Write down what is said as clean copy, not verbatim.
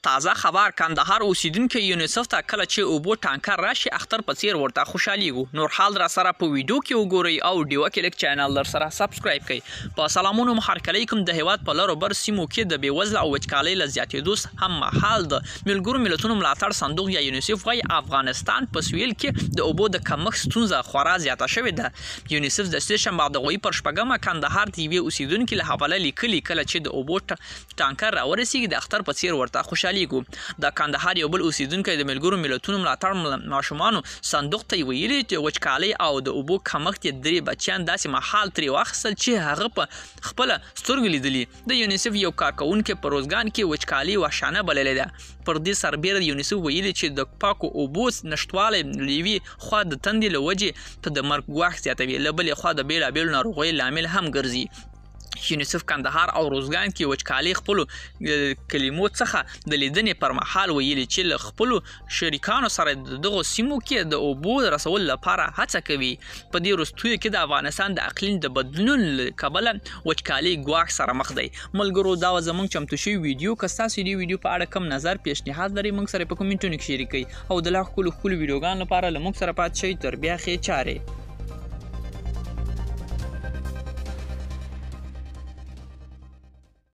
تازه خبر کندهار اوسیدونکي یونیسف ته کله چې اوبو ټانکر راشي، اختر په څیر ورته خوشحالیږو. نور حال را سره په ویډیو کې وګورئ او ډیوه کلیک چینل در سره subscribe کړئ. په سلامونو مو هرکلی کوم. د هیواد په لرو بر سیمو کې د بېوزله او وچکالۍ له زیاتېدو هم مهال د ملګرو ملتونو ملاتړ صندوق یا یونیسف وایي، افغانستان په سویل کې د اوبو د کمښت ستونزه خورا زیاته شوې ده. یونیسف د سې شنبه د غویي پر 6مه کندهار د یوې اوسیدونکي له حواله لیکلي، کله چې د اوبو ټانکر راورسیږي، د اختر په څیر ورته خوشحالیږو. د کندهار یو بل اوسیدونکی د ملګرو ملتونو ملاتړ ماشومانو صندوق ته ویلي چې وچکالۍ او د اوبو کمښت یې 3 بچیان داسې مهال ترې واخیستل چې هغه په خپله سترګو لیدلي. د یونیسف یو کارکوونکی په روزګان کې وچکالي وحشانه بللې ده. پر دې سربېره یونیسف ویلي چې د پاکو اوبو نشتوالی له یوې خوا د تندې له وجې ته د مرګ ګواښ زیاتوي، له بلې خوا د بېلابېلو ناروغیو لامل هم ګرځي. یونیسف کندهار او روزګان کې وچکالۍ خپلو کلمو څخه د لیدنې پر مهال ویلي چې له خپلو شریکانو سره د دغو سیمو کې د اوبو رسولو لپاره هڅه کوي. په دې وروستیو کې د افغانستان د اقلیم د بدلون له کبله وچکالۍ ګواښ سره مخ دی. ملګرو، دا وه زموږ چمتو شوې ویډیو. که ستاسو دې ویډیو په اړه کوم نظر پیشنهاد لرئ، موږ سره په کومنټونو کې شریک کړئ او د لا ښکلو ښکلو ویډیوګانو لپاره له موږ سره پاتې شئ. تر بیا ښې چارې.